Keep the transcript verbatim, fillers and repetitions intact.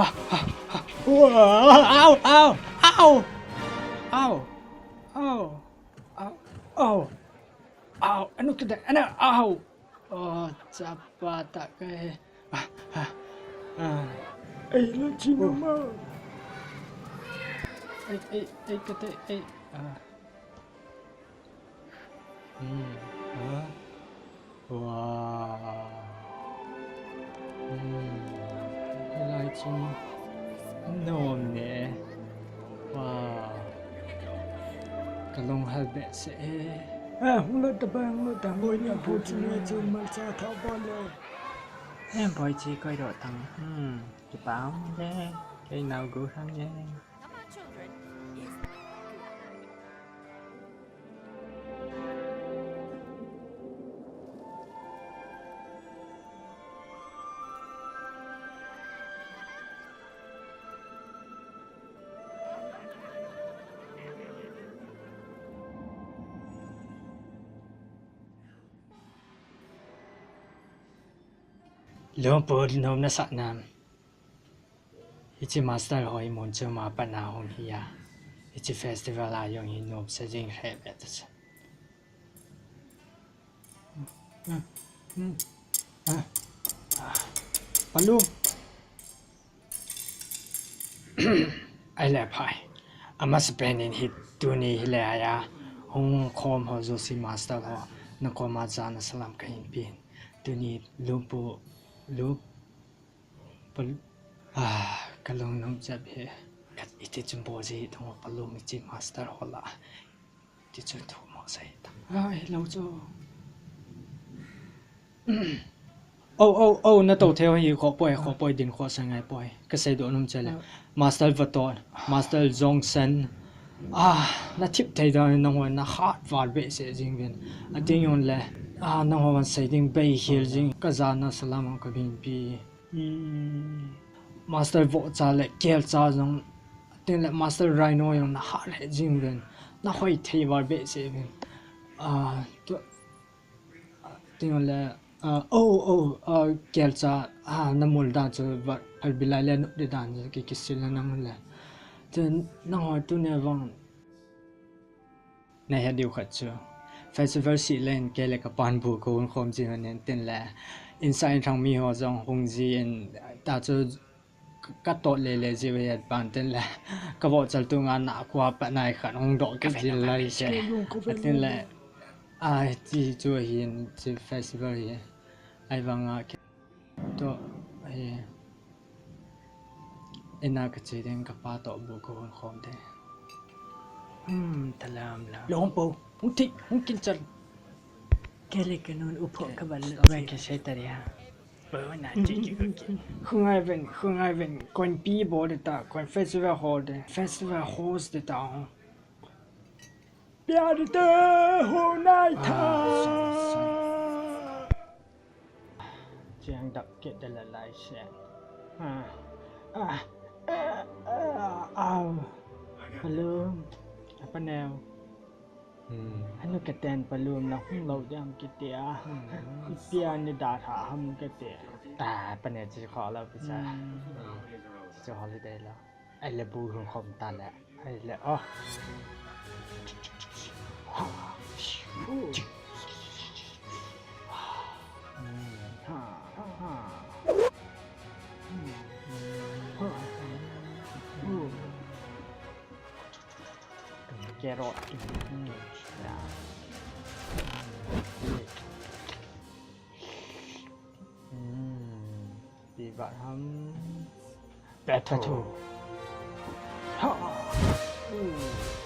Au, au, au, au, au, au, au, au, anu kida, anu, au, oh, chapa ta kai, ah, ah, ah, ei, la ching ma, ei, ei, ei, kate, ei, ah. Hmm. Ha? Wow. Hmm. Hilai chu nom ne. Wow. Ka lunghel behseh e. Ah, hung lut ta bai, hung lut ta, hung lut ta, bu chu ne chu malcha tha ba le. Em, boi chi koi do tang. Hmm. Kipa le. Kei nau gu hang ye. Come on, children. Yes. Lungput nom nasah nam. Hiche master ho hi mun chom a pat na hung hi a. Hiche festival a jong hi nom sa jing he ve ta sa. Palum. Ahile phai. Amasapen in hi tuni hi le aya. Hung khom ho jouse master ho. Na koma jana salam kahin pen. Tuni lumpu, lup, Pal-, ah, ka lungnom jep he. Ka iti chun bol ji thong Palum hiche master ho la. Ti chun thu mo sai ta. Ah, hello cho. Oh, oh, oh, na to theo hi kho poi, kho poi din kho sa ngai poi. Ka sei do nom chele. Ah. Master Vaton, Master Jongsen. Ah, na thip thei da nang ho na hat val behseh jing ven. A ding yon le. Ah, nang ho man sei ding bei khel jing. Ka jana salam ka bin pi. Hmm. Master Vohcha le Kelcha jong, tin le Master Rhino jong na hat lheh jing ven. Na hoi thei val behseh ven. Ah, tu, tin le, ah, oh, oh, ah, Kelcha, ah, na mul dan chu va, phalbi lai le nop di dan chu ki, kisil na nang le. Tin, nang hoi tu ne vang. Na he diu khat chu. Festival sih le in kei le ka pan bu ka hun khom ji hon in tin le. Inside in thang mi ho jong hung ji in ta chu ka tot le le ji ve at pan tin le. Ka vohchal tu nga na kua pa nai khat hung doh kit ji lai se. Tin le. Ai ti chu hin chi festival hi. Ai vang a To, eh, ina ka che ding ka pa to bu ka hun khom te. Hmm, thalam la. Lungpo, hung thik, hung kilchal. Kei le ka nun u pho ka ban le. Ba ki sei ta ri ha. Ba na chi ki ka ki. Khungai ven, khungai ven, kon pi bol de ta, kon festival hall de, festival host de ta. Pia de te ho nai tha. Ah, sorry, sorry. Chiang dap kit de la lai se. Ah, ah, ah, ah, au. Palum. Apa neo? Hmm. Anu ka ten Palum na hung lou jam kit tia. Hmm. Pia ni da tha ham kit tia. Ta pa ne chi kho lou pi sa. Hmm. Chi holiday lou. Ai le bu hung khom ta le. Ai le, oh. Carrot. Hmm. Pi vat ham. Pet thu. Pet thu. Ha. Uh.